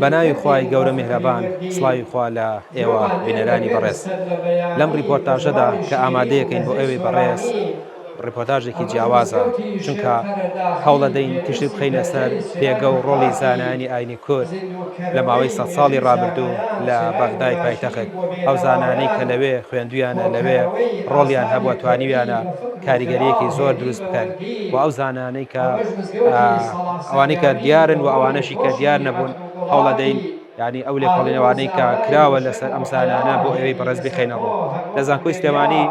بە ناوی خوای گەورە میهرەبان سڵاوی خوا لە ئێوە بینەرانی بەڕێز لەم ڕیپۆرتاژەدا کە ئامادەیەکەین بۆ ئێوەی بەڕێز ڕیپۆرتاژێکی جیاوازە چونکە هەوڵەدەین تیشک بخەینە سەر پێگە و ڕۆڵی زانایانی ئاینی کورد لە ماوەی سە ساڵی ڕابردوو لە بەغدای پایتەخت ئەو زانانەی کە لەوێ خوێندویانە لەوێ ڕۆڵیان هەبووە توانیویانە کاریگەریەکی زۆر دروست بکەن و ئەو زانانەی کە ئەوانەی کە دیارن و ئەوانەشی کە دیار نەبوون هەوڵەدەین یعنی ئەو لێکۆڵینەوانەی کە کراوە لەسەر ئەم زانانە بۆ ئەوەی بەڕێز بخەینە ڕوو لە زانکۆی سلێمانی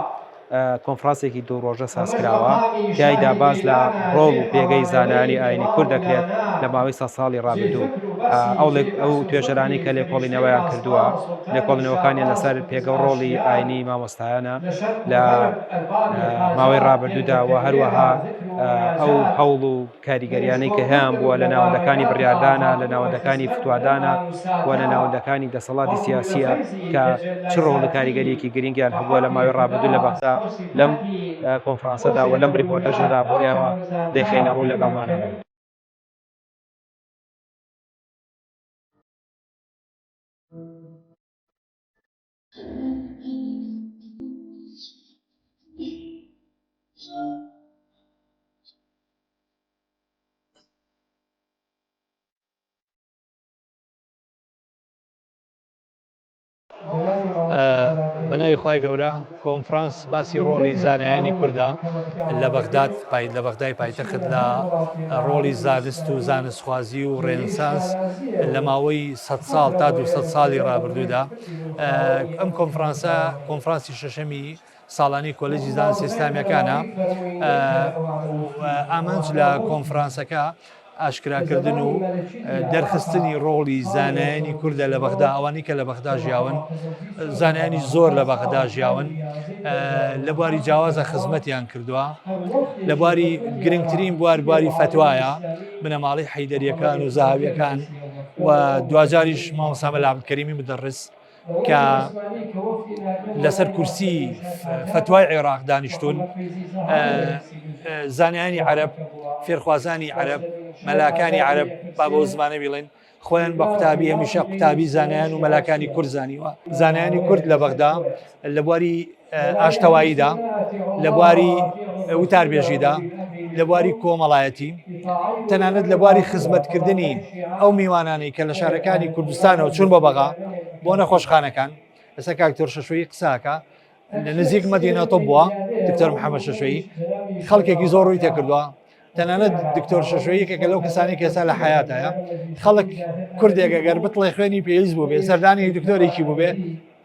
کۆنفرانسێکی دوو ڕۆژە سازکراوە تیایدا باس لە ڕۆڵ و پێگەی زانایانی ئاینی کورد دەکرێت لە ماوەی سە ساڵی ڕابردوو ئەو ئەو توێژەرانی کە لێکۆڵینەوەیان کردووە لێکۆڵینەوەکانیان لەسەر پێگە و ڕۆڵی ئاینی مامۆستایانە لە ماوەی ڕابردوودا و هەروەها ئەو هەوڵ و کاریگەریانەی کە هەیان بووە لە ناوەندەکانی بڕیاردانە لە ناوەندەکانی فتوادانە و لە ناوەندەکانی دەسەڵاتی سیاسیە کە چ ڕۆڵ و کاریگەریەکی گرنگیان هەبووە لە ماوەی ڕابردوو لە بەغدا لەم کۆنفرانسەدا و لەم ڕیپۆرتەژەدا بۆ ئێوە دەیخەینە ڕوو لەگەڵمانە. بە ناوی خوای گەورە کۆنفرانس باسی ڕۆڵی زانایانی کوردە لە بەغداد پای لە بەغدای پایتەخت لە ڕۆڵی زانست و زانستخوازی و ڕێنسانس لە ماوەی 100 ساڵ تا 200 ساڵی ڕابردوودا ئەم کۆنفرانسە کۆنفرانسی شەشەمی ساڵانی کۆلێجی زانستی ئیسلامیەکانە ئامانج لە کۆنفرانسەکە ئاشکراکردن و دەرخستنی ڕۆڵی زانایانی کوردە لە بەغدا ئەوانی کە لە بەغدا ژیاون زانایانی زۆر لە بەغدا ژیاون لە بواری جیاوازە خزمەتیان کردووە لە بواری گرنگترین بوار بواری فەتوایە بنەماڵی حیدەریەکان و زەهاویەکان و دواجاریش مامۆستا مەلا عەبدولکەریمی مدەڕس کە لەسەر کورسی فەتوای عێراق دانیشتون زانایانی عەرەب فێرخوازانی عەرەب مەلاکانی عەرەب با بەو زمانە بیڵێن خۆیان بە قوتابی هەمیشە قوتابی زانایان و مەلاکانی کورد زانیوە زانایانی کورد لە بەغدا لە بواری ئاشتەواییدا، لە بواری وتاربێژیدا، لە بواری کۆمەڵایەتی، تەنانەت لە بواری خزمەتکردنی ئەو میوانانەی کە لە شارەکانی کوردستانەوە چوون بۆ بەغا بۆ نەخۆشخانەکان ئێستا کاک دکتۆر شەشۆیی قساکە لە نزیک مەدینە طب بووە دکتۆر محەممەد شەشۆیی خەڵکێکی زۆر ڕووی تێکردووە تەنانەت دکتۆر شەشۆ یەکێکە لەو کەسانی کە ئێستا لە حیاتایە خەڵک کوردێک ئەگەر بتڵێ خوێنی پێویست بوو بێ سەردانی دکتۆرێکی بوو بێ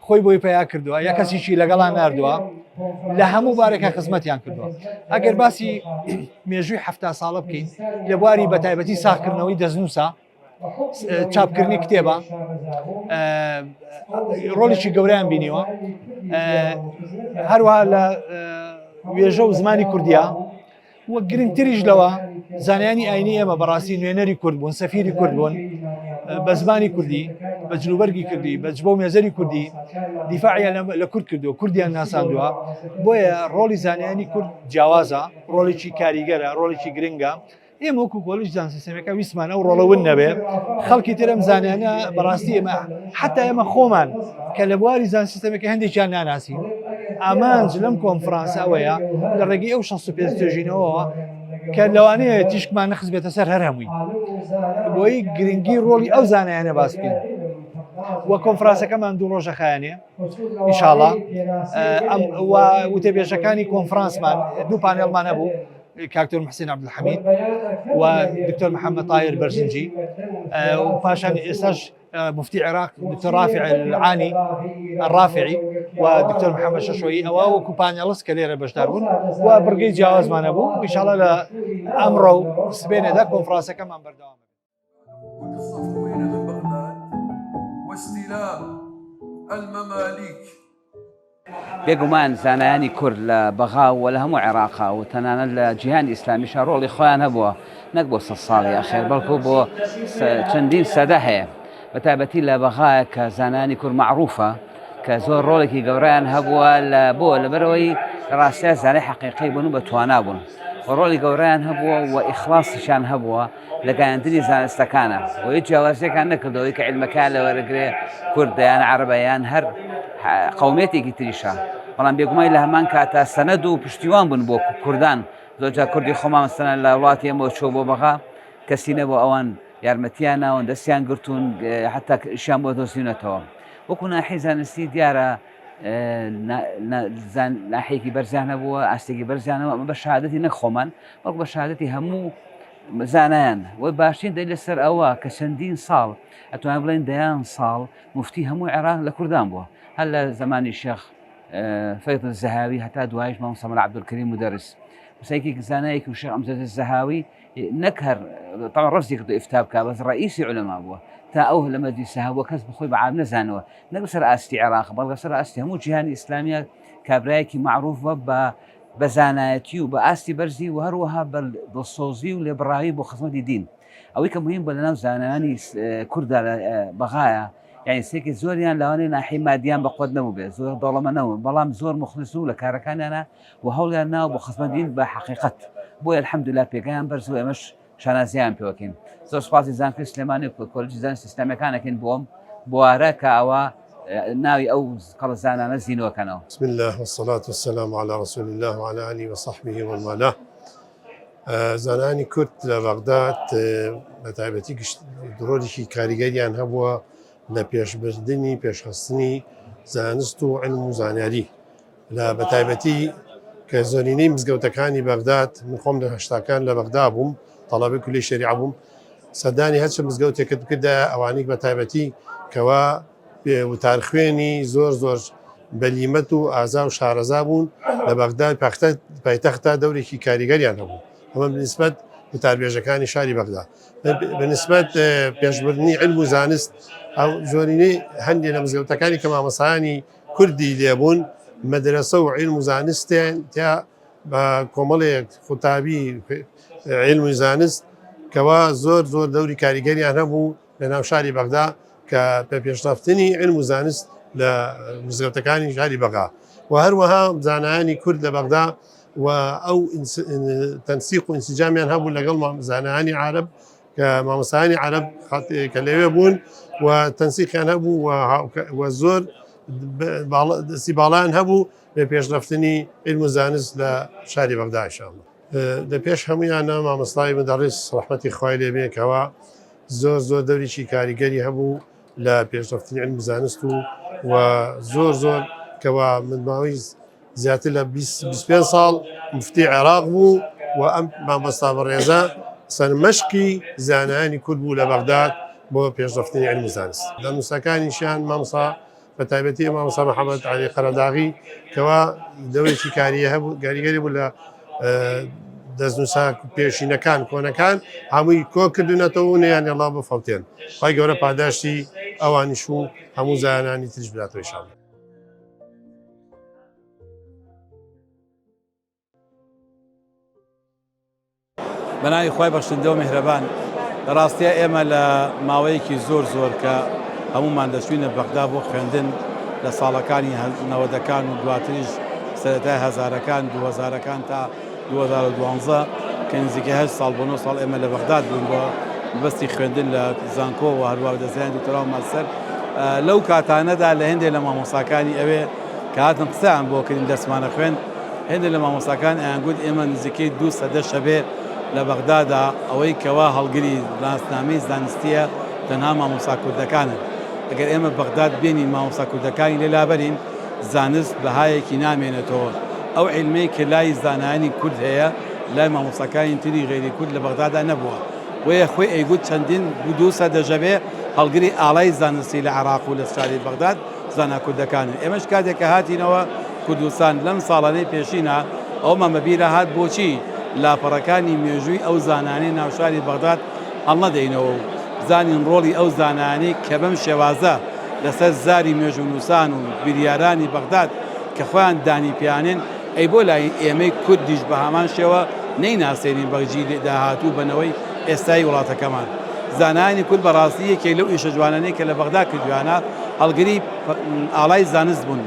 خۆی بۆی پیا کردووە یا کەسیشی لەگەڵا نردووە لە هەموو بارێکە خزمەتیان کردووە ئەگەر باسی مێژووی ه ساڵە بکەین لە بواری بەتایبەتی ساخکردنەوەی دەستنووسە چاپکردنی کتێبە ڕۆڵێکی گەوریان بینیوە هەروەها لە وێژە و زمانی کوردیا و گرنگتریش لەوە زانایانی ئاینی ئێمە بەڕاستی نوێنەری کورد بوون سەفیری کورد بوون بە زمانی کوردی بە جلوبەرگی کردی بە جبە و مێزەری کوردی دیفاعیان لە کورد کردووە کوردیان ناساندووە بۆیە ڕۆڵی زانایانی کورد جیاوازە ڕۆڵێکی کاریگەرە ڕۆڵێکی گرنگە ئێمە وەکو کۆلیژ زانستی سەمەکە ویستمان ئەو ڕۆڵە ون نەبێ خەڵکی تر ئەم زانیانە بەڕاستی ئێمە حتا ئێمە خۆمان کە لە بواری زانستی سیستەمێکە هەندێکیان ناناسین ئامانج لەم کۆنفرانسە ئەوەیە لە ڕێگەی ئەو 65 توێژینەوەوە کە لەوانەیە تیشکمان نەخستبێتە سەر هەر هەمووی بۆی گرنگی ڕۆڵی ئەو زانایانە باس بکەین و کۆنفرانسەکەمان دوو ڕۆژە خایەنێ ئینشاڵا ئەم وتەبێژەکانی کۆنفرانسمان دوو پانێڵمان هەبوو کاکتۆر محسین عبدالحمید و دکتۆر محەممەد تایر بەرزنجی و پاشان ئێستاش مفتی عێراق دکتۆر رافع العانی الرافعی و دکتۆر محەممەد شەشۆیی ئەوە وەکو panelist کە لێرە بەشدار بوون و بڕگەی جیاوازمانە بوو ئینشاڵا لە ئەمڕۆ و سبێنێدا کۆنفرانسەکەمان بەردەوام المماليك بێگومان زانایانی کورد لە بەغا و لە هەموو عێراقا و تەنانەت لە جیهانی ئیسلامیشا ڕۆڵی خۆیان هەبووە نەک بۆ سە ساڵی ئەخێر بەڵکو بۆ چەندین سەدە هەیە بە تایبەتی لە بەغایە کە زانایانی کورد مەعروفە. کە زۆر ڕۆڵێکی گەورەیان هەبووە لە بۆ لەبەرەوەی ڕاستیا زانای حەقیقی بوون و بە توانا بوون و ڕۆڵی گەورەیان هەبووە و ئیخلاصیشیان هەبووە لە گەیاندنی زانستەکانە و هیچ جیاوازیەکان نەکردەوەی کە عیلمەکان لە وەرەگرێ کوردە یان عەرەبە یان هەر قومێتێکی تریشە بەڵام بێگومای لە هەمان کاتا سەنەد و پشتیوان بوون بۆ کوردان زۆرجار کوردی خۆمان مەسەلەن لە وڵاتی ئێمەوە چووە بۆ بەغا کەسی نەبوو ئەوان یارمەتیان ناون دەستیان گرتوون حتا ئیشیان بۆ دۆزیونەتەوە وەکو ناحی زانستی دیارە ناحێکی بەرزیان هەبووە ئاستێکی بەرزیانەوە ئەمە بە شادەتی نەک خۆمان بەڵکو بە شادەتی هەموو زانایان وە باشترین دەلیل لەسەر ئەوە کە چەندین ساڵ ئەتوانین بڵێن دەیان ساڵ مفتی هەموو عێراق لە کوردان بووە هەر لە زمانی شێخ فەیض الزەهاوی هەتا دوایش مامۆستا مەلا عەبدولکەریم مدەرس قسەیەکی زانایەکی و شێخ ئەمجەد الزەهاوی نەک هەر طبعا ڕەفزی کردو ئیفتا بکا بەس ڕئیسی علەما بووە تا ئەو لە مەجلیسە هەبووە کەس بخۆی بە عام نەزانەوە نەک لەسەر ئاستی عێراق بەڵکە سەر ئاستی هەموو جیهانی ئیسلامیە کابرایەکی معروف بە بە بە زانایەتی و بە ئاستی بەرزی و هەروەها بە دڵسۆزی و لێبڕاوی بۆ خزمەتی دین ئەوەی کە مهم بە لەناو زانایانی کورددا لە بەغایە یعنی سێکی زۆریان لەوانەیە ناحی مادیان بە قوت نەبوو بێت زۆر دەوڵەمە نەبوون بەڵام زۆر مخلص و لە کارەکانیانە و هەوڵیان ناوە بۆ خزمەت دین بە حەقیقەت بۆیە الحمدلله پێگەیان بەرز و ئێمەش شانازیان پێوەکەین زۆر سوپاسی زانکۆی سلێمانی و کۆلێجی زانستی ئیسلامیەکان ئەکەین بۆ ئەم بوارە کە ئەوە ناوی ئەو کەڵەزانانە زینوەکەنەوە. بسم الله والصلاة والسلام علی رسول الله وعلى آله وصحبه ومن والاه زانایانی کورد لە بەغداد بە تایبەتی گشت ڕۆڵێکی کاریگەریان هەبووە لە پێشبردنی پێشخستنی زانست و علم و زانیاری لە بەتایبەتی کە زۆرینەی مزگەوتەکانی بەغداد من خۆم لە هەشتاکان لە بەغدا بووم تەڵەبەی کولی شەریعە بووم سەردانی هەرچە مزگەوتێکت بکردایە ئەوانیک بە تایبەتی کەوا وتارخوێنی زۆر زۆر بەلیمەت و ئازا و شارەزا بوون لە بەغدا پایتەختا دەورێکی کاریگەریان هەبوو ئەمە بنسبەت وتاربێژەکانی شاری بەغدا بنسبەت پێشبردنی علم و زانست ئەو زۆرینەی هەندێک لە مزگەوتەکانی کە مامۆستایانی کوردی لێبوون مەدرەسە و عیلم و زانستیان تیا بە کۆمەڵێک قوتابی عیلم و زانست کەوا زۆر زۆر دەوری کاریگەریان هەبوو لە ناو شاری بەغدا کە بە پێشڕەفتنی علم و زانست لە مزگەوتەکانی شاری بەغا و هەروەها زانایانی کورد لە بەغدا و ئەو تەنسیق و ئینسجامیان هەبوو لەگەڵ زانایانی عرب کە مامۆستایانی عەرەب کە لەوێ بوون و تەنسیقیان هەبوو و زۆر دەستی باڵیان هەبوو لە پێشرفتنی علم و زانست لە شاری بەغدا ئینشاءاللە لە پێش هەمویانە مامۆستای مدەڕیس ڕەحمەتی خوای لێ بێ کەوا زۆر زۆر دەورێکی کاریگەری هەبوو لە پێشرفتنی علم زانست و و زۆر زۆر کەوا من ماوەی زیاتر لە 25 ساڵ مفتی عێراق بوو و ئەم مامۆستا بەڕێزە سەرمەشقی زانایانی کورد بوو لە بەغداد بۆ پێشڕەفتنی علم و زانست لە نووسەکانیشیان مامۆستا بە تایبەتی مامۆستا محەممەد عەلی قەرەداغی کەوا دەورێکی کاریە هەبوو کاریگەری بوو لە دەستنووسە پێشینەکان کۆنەکان هەمووی کۆ کردونەتەوە و نەیان هێڵا بفەوتێن خوای گەورە پاداشتی ئەوانیش و هەموو زانانی تریش بداتەوە ئینشاءاللە. بەناوی خوای بەخشندە و میهرەبان لە ڕاستیا ئێمە لە ماوەیەکی زۆر زۆر کە هەمومان دەچوینە بەغدا بۆ خوێندن لە ساڵەکانی نەوەدەکان و دواتریش سەرەتای هەزارەکان دوهەزارەکان تا 2012 کە نزیکەی هەشت ساڵ بۆ نۆ ساڵ ئێمە لە بەغداد بووین بۆ مەبەستی خوێندن لە زانکۆ و هەروە دەستیان دکتۆرا و ماستەر لەو کاتانەدا لە هێندێک لە مامۆستاکانی ئەوێ کە هاتن قسەیان بۆ کردین دەرسمانە خوێند هێندێک لە مامۆستاکان ئەیانگوت ئێمە نزیکەی دوو سەدە شەبێ لە بەغدادا ئەوەی کەوا هەڵگری ناسنامەی زانستییە تەنها مامۆستا کوردەکانن ئەگەر ئێمە بەغداد بێنین مامۆستا کوردەکانی لێ لابەرین زانست بەهایەکی نامێنێتەوە ئەو عیلمەی کە لای زانایانی کورد هەیە لای مامۆستاکانی تری غەیری کورد لە بەغدادا نەبووە بۆیە خۆی ئەیگوت چەندین دوو سەدە ژەبێ هەڵگری ئاڵای زانستی لە عێراق و لە شاری بەغداد زانا کوردەکانن ئێمەش کاتێک کە هاتینەوە کوردستان لەم ساڵانەی پێشینا ئەوەمان بە بیرا هات بۆچی لاپەڕەکانی مێژووی ئەو زانایانەی ناو شاری بەغداد هەڵنەدەینەوە و بزانین ڕۆڵی ئەو زانایانەی کە بەم شێوازە لەسەر زاری مێژوونووسان و بیریارانی بەغداد کە خۆیان دانی پیانێن ئەی بۆ لای ئێمەی کوردیش بە هەمان شێوە نەیناسێنین بە جیلی داهاتوو بە نەوەی ئێستای وڵاتەکەمان. زانایانی کورد بە ڕاستی یەکێک لەو ئیشە جوانانەی کە لە بەغدا کردویانە. هەڵگری ئاڵای زانست بوون،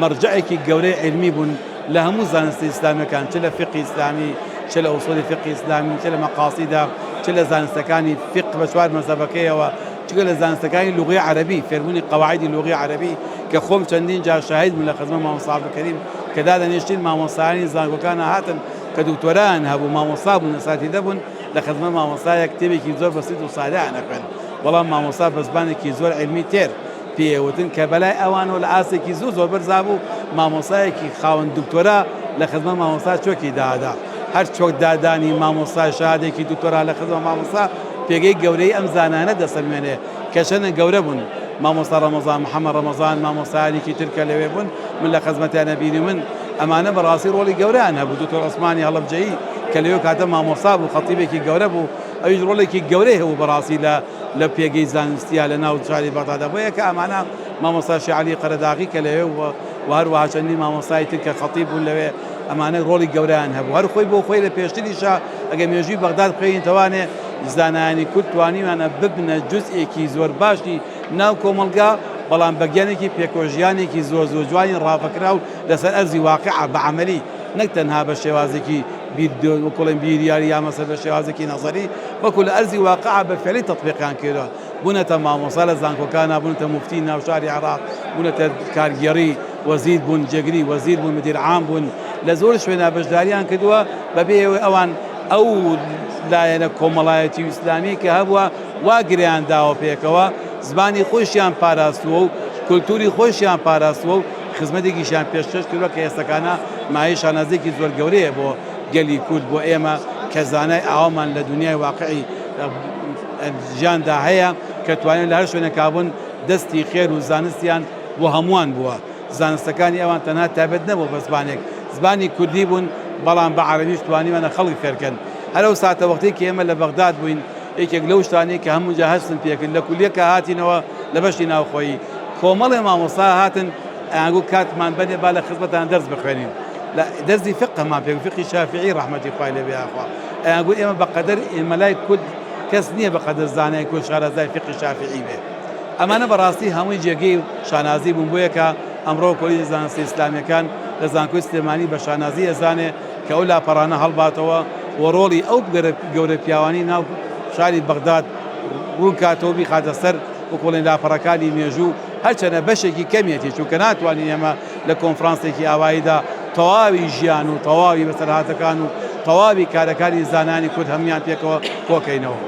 مەرجەعێکی گەورەی عیلمی بوون لە هەموو زانستە ئیسلامیەکان چ لە فیقهی ئیسلامی، چ لە ئوسوڵی فیقهی ئیسلامی، چ لە مەقاسیدا، چ لە زانستەکانی فیقه بە چوار مەزهەبەکەیەوە، جگە لە زانستەکانی لوغەی عەرەبی، فێربوونی قەواعیدی لوغەی عەرەبی کە خۆم چەندین جار شاهید بووم لە خزمەت مامۆستا عەبدولکەریم کە دادەنیشتین مامۆستایانی زانکۆکان هاتن کە دکتۆرایان هەبوو مامۆستا بوون ئەساتیدە بوون لە خزمەت مامۆستایەک کتێبێکی زۆر بەسیت و سادەیان ئەخوێند بەڵام مامۆستا بە زمانێکی زۆر عیلمی تێر پێی ئەوتن کە بەلای ئەوانەوە لە ئاستێکی زۆر زۆر بەرزا بوو مامۆستایەکی خاوەن دکتۆرا لە خزمەت مامۆستا چۆکی دادا هەر چۆک دادانی مامۆستا شادێکی دکتۆرا لە خزمەت مامۆستا پێگەی گەورەی ئەم زانایانە دەسەلمێنێ کە چەندە گەورە بوون مامۆستا ڕەمەزان محەممەد ڕەمەزان مامۆستایانێکی تر کە لەوێ بوون من لە خزمەتیانە بینیمن ئەمانە بەڕاستی ڕۆڵی گەورەیان هەبوو دکتۆر عوسمانی هەڵەبجەیی کە لەوێ کاتە مامۆستا بوو خەتیبێکی گەورە بوو ئەویش ڕۆڵێکی گەورەی هەبوو بەڕاستی لە لە پێگەی زانستیە لە ناو شاری بەغدادا بۆیە کە ئەمانە مامۆستا شێخ عەلی قەرەداغی کە لەوێ و هەروەها چەندین مامۆستای تر کە خەتیب بوون لەوێ ئەمانە ڕۆڵی گەورەیان هەبوو هەر خۆی بۆ خۆی لە پێشتریشا ئەگەر مێژووی بەغداد بخوێنیتەوانێ زانایانی کورد توانیویانە ببنە جزئێکی زۆر باشی ناو کۆمەڵگا بەڵام بە گیانێکی پێکەوەژیانێکی زۆر زۆر جوانی ڕاڤەکراو لەسەر ئەرزی واقع بە عەمەلی نەک تەنها بە شێوازێکی وەکوڵێن بیریاری یا مەسەر بە شێوازێکی نەزەری بەڵکو لە ئەرزی واقع بە فعلی تەطبیقیان کردوە بوونەتە مامۆستا لە زانکۆکانا بوونەتە موفتی ناو شاری عێراق بوونەتە کارگێڕی وەزیر بوون جێگری وەزیر بوون مدیر عام بوون لە زۆر شوێنا بەشداریان کردووە بەبێ ئەوەی ئەوان ئەو لایەنە کۆمەڵایەتی و ئیسلامی کە هەبووە وا گرێیان داوە پێکەوە زمانی خۆشیان پاراستووە و کولتوری خۆشیان پاراستووە و خزمەتێکیشیان پێشکەش کردووە کە ئێستەکانە مایەی شانازییەکی زۆر گەورەیە بۆ گەلی کورد بۆ ئێمە کە زانای ئاوامان لە دنیای واقعی ژیاندا هەیە کە توانیان لە هەر شوێنێکا بوون دەستی خێر و زانستیان بۆ هەمووان بووە زانستەکانی ئەوان تەنها تایبەت نەبوو بە زمانێک زمانی کوردی بوون بەڵام بە عەرەبیش توانیوانە خەڵک فێرکەن هەر ئەو ساتەوەختەی کە ئێمە لە بەغداد بووین یەکێک لەو شتانەی کە هەموو جا هەستم پێکرد لە کولیە کە هاتینەوە لە بەشی ناوخۆیی کۆمەڵێ مامۆستا هاتن ئەیانگوت کاتمان بەنێ با لە خزمەتان دەرس بخوێنین لە دەرسی فقهمان پێ فقهی شافعی ڕەحمەتی خوای لێ بێ یاخوا ئەیانگوت ئێمە بەقەدەر ئێمە لای کورد کەس نییە بەقەدەر زانای کورد شارەزای فقهی شافعی بێ ئەمانە بەڕاستی هەمووی جێگەی شانازی بوون بۆیە کە ئەمڕۆ کۆلیژی زانستە ئیسلامیەکان لە زانکۆی سلێمانی بە شانازی ئەزانێ کە ئەو لاپەڕانە هەڵباتەوە و ڕۆڵی ئەو گەورە پیاوانی ناو شاری بەغداد ڕوونکاتەوە بیخاتە سەر بکۆڵێن لاپەڕەکانی مێژوو هەرچەنە بەشێکی کەمیەتی چونکە ناتوانین ئێمە لە کۆنفرانسێکی ئاواییدا تەواوی ژیان و تەواوی بەسەرهاتەکان و تەواوی کارەکانی زانانی کورد هەموویان پێکەوە کۆکەینەوە.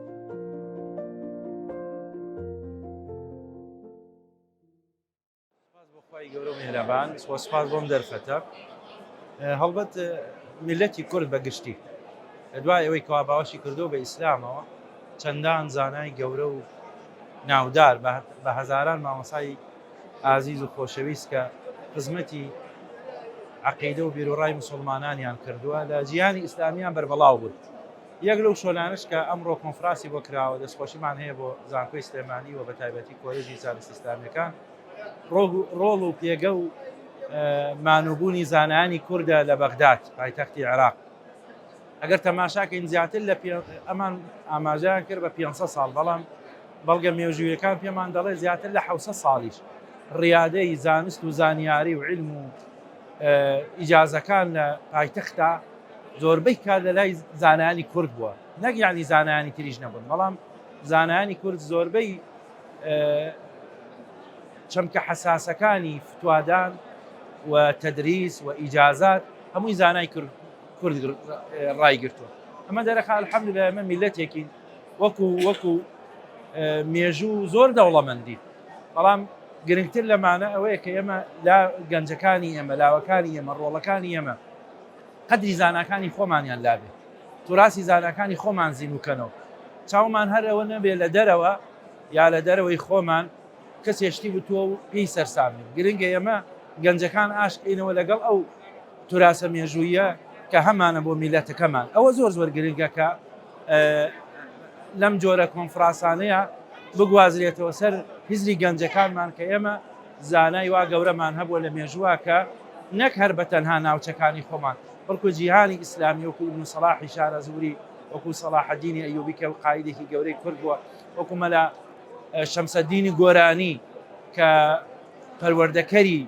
سوپاس بۆ خوای گەورە و میهرەبان و سوپاس بۆم دەرفەتە هەڵبەت میلەتی کورد بە گشتی لە دوای ئەوەی کەوا باوەشی کردو بە ئیسلامەوە چەندان زانای گەورە و ناودار بە هەزاران مامۆسای ئازیز و خۆشەویست کە خزمەتی عقیدە و بیرۆڕای مسلمانانیان کردووە لە جیهانی ئیسلامیان بەربەڵاو بوون یەک لەو شۆنانش کە ئەمڕۆ کۆنفراسی بۆ کراوە دەستخۆشیمان هەیە بۆ زانکۆی سلێمانی و بە تایبەتی کۆلێژی زانست ئیسلامیەکان ڕۆڵ و پێگە و مانوبوونی زانایانی کوردە لە بەغداد پایتەختی عێراق ئەگەر تەماشاکەین زیاتر لە ئەمان ئاماژەیان کرد بە 500 ساڵ بەڵام بەڵگە مێژوویەکان پێمان دەڵێ زیاتر لە 600 ساڵیش ڕیادەی زانست و زانیاری و علم و ئیجازەکان لە پایتەختا زۆربەی کار لە لای زانایانی کورد بووە نەک یعنی زانایانی تریش نەبوون بەڵام زانایانی کورد زۆربەی چەمکە حەساسەکانی فتوادان و تەدریس و ئیجازات هەمووی زانای کورد ڕایگرتووە ئەمە دەرەخا الحەمدللە ئێمە میللەتێکین وەکو وەکو مێژوو زۆر دەوڵەمەندی بەڵام گرنگتر لەمانە ئەوەیە کە ئێمە لا گەنجەکانی ئێمە لاوەکانی ئێمە ڕۆڵەکانی ئێمە قەدری زاناکانی خۆمانیان لابێت توراسی زاناکانی خۆمان زیندووکەنەوە چاومان هەر ئەوە نەبێ لە دەرەوە یا لە دەرەوەی خۆمان کەسێ شتی وتووە و پێی سەرسام بین گرنگە ئێمە گەنجەکان ئاشکەینەوە لەگەڵ ئەو توراسە مێژوویە کە هەمانە بۆ میلەتەکەمان ئەوە زۆر زۆر گرنگە کە لەم جۆرە کۆنفراسانەیە بگوازرێتەوە سەر هزری گەنجەکانمان کە ئێمە زانای وا گەورەمان هەبووە لە مێژووە کە نەک هەر بە تەنها ناوچەکانی خۆمان بەڵکو جیهانی ئیسلامی وەکو ئیبن سەلاحی شارەزووری وەکو سەلاحەدینی ئەیوبی کە قائیدێکی گەورەی کورد بووە وەکو مەلا شەمسەدینی گۆرانی. کە پەروەردەکەری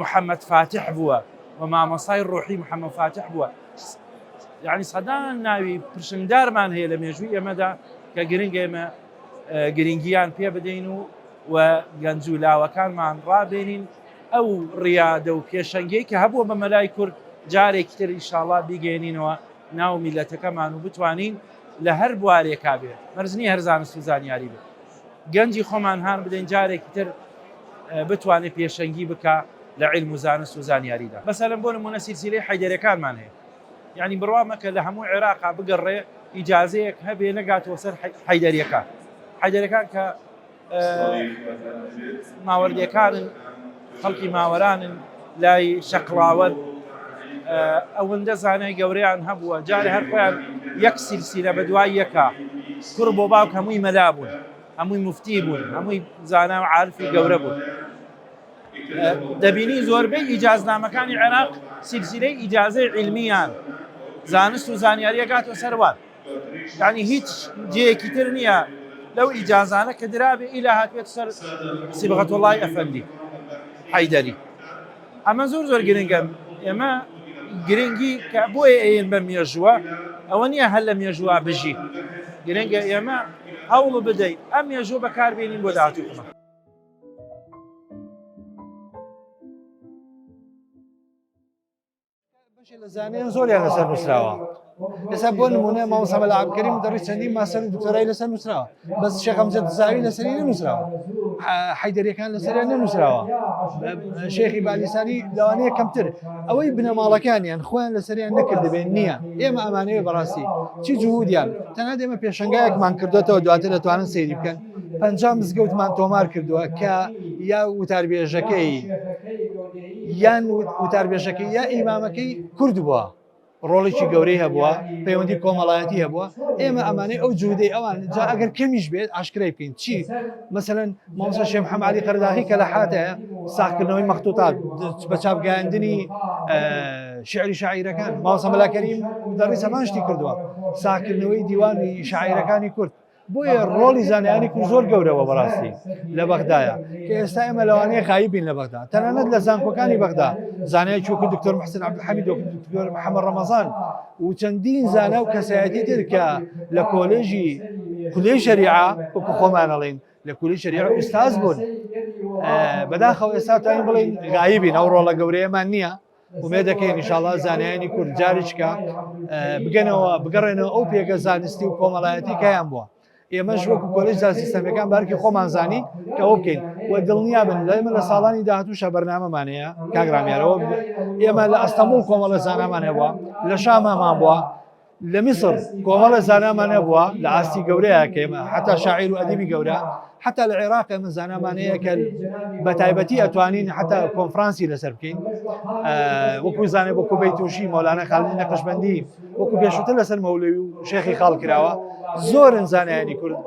محەممەد فاتح بووە و مامۆسای ڕۆحی محەممەد فاتح بووە یعنی سەدان ناوی پرشنگدارمان هەیە لە مێژووی ئێمەدا کە گرنگ ئێمە گرنگیان پێ بدەین و و گەنج و لاوەکانمان ڕابێنین ئەو ڕیادە و پێشەنگەی کە هەبووە بە مەلای کورد جارێکی تر ئیشاڵا بیگەێنینەوە ناو میلەتەکەمان و بتوانین لە هەر بوارێکا بێ مەرج نییە هەر زانست و زانیاری بێ گەنجی خۆمان هان بدەین جارێکی تر بتوانێت پێشەنگی بکا لە علم و زانست و زانیاریدا مەسەلەن بۆ نمونە سیلسیلەی حەیدەرەکانمان هەیە یعنی بڕوا مەکە لە هەموو عێراقا بگەڕێ ئیجازەیەک هەبێ نەگاتەوە سەر حەیدەریەکان حەیدەرەکان کە ماوەردیەکانن خەڵکی ماوەرانن لای شەقڵاوەن ئەوەندە زانای گەورەیان هەبووە جارێ هەر خۆیان یەک سیلسیلە بە دوای یەکە کوڕ بۆ باوک هەمووی مەلا بوون هەمووی مفتی بوون هەمووی زانا و عارفی گەورە بوون دەبینی زۆربەی ئیجازنامەکانی عێراق سیلسیلەی ئیجازەی عیلمیان زانست و زانیاریەکاتەوە سەروان یانی هیچ جێیەکی تر نییە لەو ئیجازانە کە درابێ ئیلا هاتبێت سەر سیبغەتوڵای ئەفەندی حەیدەری ئەمە زۆر زۆر گرنگە ئێمە گرنگی کە بۆیە ئەین بە مێژووە ئەوە نییە هەر لە مێژووە بژی گرنگە ئێمە هەوڵ بدەین ئەم مێژوو بەکاربێنین بۆ داهاتوو خۆمان. بەشێ لە زانایان زۆریان لەسەر نووسراوە ئێستا بۆ نمونە مامۆستا مەلا عەبدولکەریم دەڕی چەندین ماستەر و دکتۆرای لەسەر نووسراوە بەس شێخ ئەمجەد زاوی لەسەری نەنووسراوە حەیدەریەکان لەسەریان نەنووسراوە شێخی بالیسانی لەوانەیە کەمتر ئەوەی بنەماڵەکانیان خۆیان لەسەریان نەکردبێن نییە ئێمە ئەمانەیە بەڕاستی چی جهودیان تەنها ئێمە پێشەنگایەکمان کردوێتەوە دواتر دەتوانن سەیری بکەن 50 مزگەوتمان تۆمار کردووە کە یا وتاربێژەکەی یان وتاربێژەکەی یا ئیمامەکەی کورد بووە ڕۆڵێکی گەورەی هەبووە پەیوەندی کۆمەڵایەتی هەبووە ئێمە ئەمانەی ئەو جوودەی ئەوان جا ئەگەر کەمیش بێت ئاشکرای بکەین چی مەسەلەن مامۆستا شێخ محەممەد عەلی قەرداغی کە لە حاتەیە ساغکردنەوەی مەختوتات بە چاپگەیاندنی شعری شاعیرەکان مامۆستا مەلا کەریم دەڕی هەمان شتی کردووە ساغکردنەوەی دیوانی شاعیرەکانی کورد بۆیە ڕۆڵی زانایانی کورد زۆر گەورەوە بەڕاستی لە بەغدایە کە ئێستا ئێمە لەوانەیە غایب بین لە بەغدا تەنانەت لە زانکۆکانی بەغدا زانایەکی وەکو دکتۆر محسن عەبدولحەمید وەکو دکتۆر محەممەد ڕەمەزان و چەندین زانا و کەسایەتی تر کە لە کۆلێژی کولەی شەریعە وەکو خۆمان ئەڵێین لە کولی شەریعە ئوستاز بوون بەداخەوە ئێستا توانین بڵێین غایبین ئەو ڕۆڵە گەورەیەمان نییە ئومێد دەکەین ئینشاڵڵا زانایانی کورد جارێکە بگەنەوە بگەڕێنەوە ئەو پێگە زانستی و کۆمەڵایەتی کەیان بووە ئێمەش وەکو کۆلێژ سیستەمەکان بارکی خۆمان زانی کە ئەو بکەین و دڵنیا بن لە ئێمە لە ساڵانی داهاتووشە بەرنامەمان هەیە کاک ڕامیارەوە ئێمە لە ئەستەمبوڵ کۆمەڵە زانامان هەبووە لە شامامان بووە لە میسر کۆمەڵە زانامان هەبووە لە ئاستی گەورەیە کە ئێمە حتا شاعیر و ئەدیبی گەورە حتا لە عێراق ئێمە زانامان هەیە کە بە تایبەتی ئەتوانین حتا کۆنفرانسی لەسەر بکەین وەکو زانێ وەکو بەیتوشی مەولانە خالدی نەقشبەندی وەکو پێشووتر لەسەر مەولەوی و شێخی خاڵ کراوە زۆرن زانایانی کورد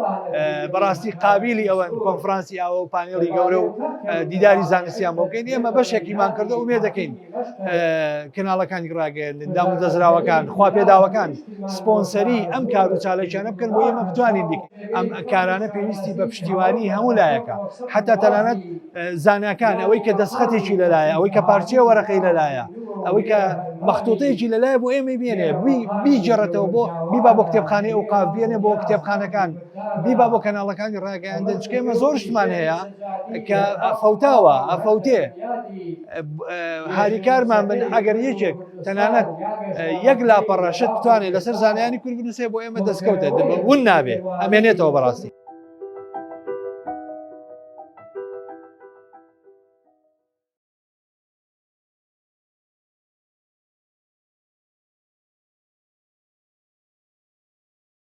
بەڕاستی قابلی ئەوەن کۆنفرانسی ئاوە و پانێڵی گەورە و دیداری زانستیان بۆ بکەین ئێمە بەشێکیمان کردو ئومێ دەکەین کەناڵەکانی ڕاگەیاندن دام و دەزراوەکان خوا پێداوەکان سپۆنسەری ئەم کار و چالاکیانە بکەن بۆ ئێمە بتوانین بیکەین ئەم کارانە پێویستی بە پشتیوانی هەموو لایەکە حتا تەنانەت زاناکان ئەوەی کە دەستخەتێکی لەلایە ئەوەی کە پارچەیە وەرەقەی لەلایە ئەوەی کە مەختوتەیەکی لەلایە بۆ ئێمەی بێنێ بیگێڕێتەوە بۆ بیبا بۆ کتێبخانەی ئەوقاف بێنێ بۆ کتێبخانەکان بیبا بۆ کەناڵەکانی ڕاگەیاندن چکە ئێمە زۆر شتمان هەیە کە فەوتاوە ئەفەوتێ هاریکارمان بن ئەگەر یەکێک تەنانەت یەک لاپەڕە شت بتوانێت لەسەر زانایانی کورد بنووسێ بۆ ئێمە دەستکەوتە ون نابێ ئەمێنێتەوە بەڕاستی.